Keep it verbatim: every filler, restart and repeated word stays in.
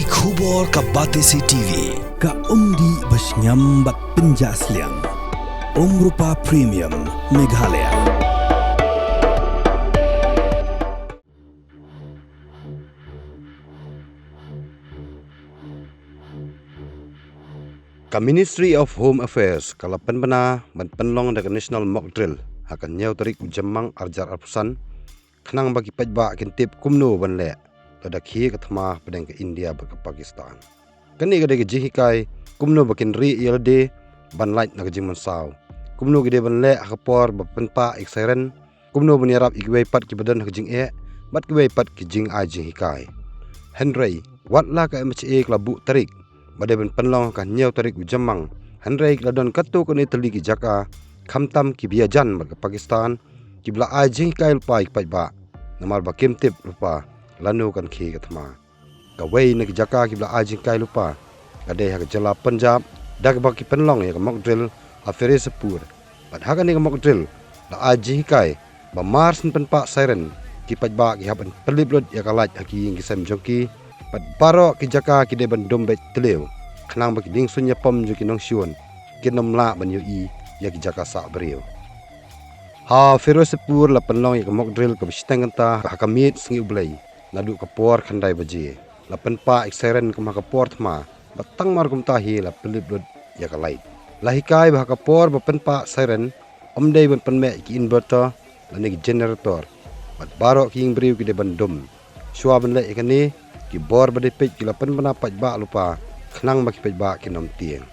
Khubor ka Batesi T V, ka umdih ba shngiam bad pynjah sliang. Umrupa Premium, Meghalaya. Ka Ministry of Home Affairs ka la pynbna ban pynlong da ka National Mock Drill ha ka hynñiew tarik u Jymmang arhajar arphew san, khnang ba ki paidbah kin tip kumno ban leh lada khie ka thma hapdeng ka India bad ka Pakistan. Kane ka dei ka jinghikai kumno ba kin rieh ïa lade ban lait na ka jingmynsaw, kumno ki dei ban leh ha ka por ba pynpah ïa ka siren, kumno ban ïarap ïa kiwei pat kiba don ha ka jingeh bad kiwei pat ki jingai jinghikai. Hynrei wat la ka M H A ka la buh tarik ba dei ban pynlong ha ka hynñiew tarik u Jymmang, hynrei ki la don katto katne tylli ki jaka, khamtam kiba ïajan bad ka Pakistan, kiba la ai jinghikai lypa ïa ki paidbah namar ba kim tip lypa lano kan khie ka thma. Kawei na ki jaka kiba la ai jinghikai lypa ka dei ha ka jylla Punjab, da kaba ki pynlong ïa ka mock drill ha Firozpur. Bad ha kane ka mock drill la ai jinghikai ba mar shen pynpah siren, ki paidbah ki hap ban pynlip lut ïa ka light ha ki ïing ki sem jong ki. Bad baroh ki jaka ki dei ban dum beit thliew, khnang ba ki diengsuiñ ïapom jong ki nongshun kin ym lah ban ïohi ïa ki jaka sah briew. Ha Firozpur la pynlong ïa ka mock drill kaba shiteng kynta ha ka miet sngi U Blei, naduh ka por khyndai baje. La pynpah ïa ka siren kum ha ka por thma, bad tang mar kumta hi la pynlip lut ïa ka light. La hikai ba ha ka por ba pynpah siren, ym dei ban pynmeh ïa ki inverter lane ki generator, bad baroh ki ïing briew ki dei ban dum. Shuwa ban leh ïa kane, ki bor ba dei peit ki la pynbna paidbah lypa, khnang ba ki paidbah kin ym tieng.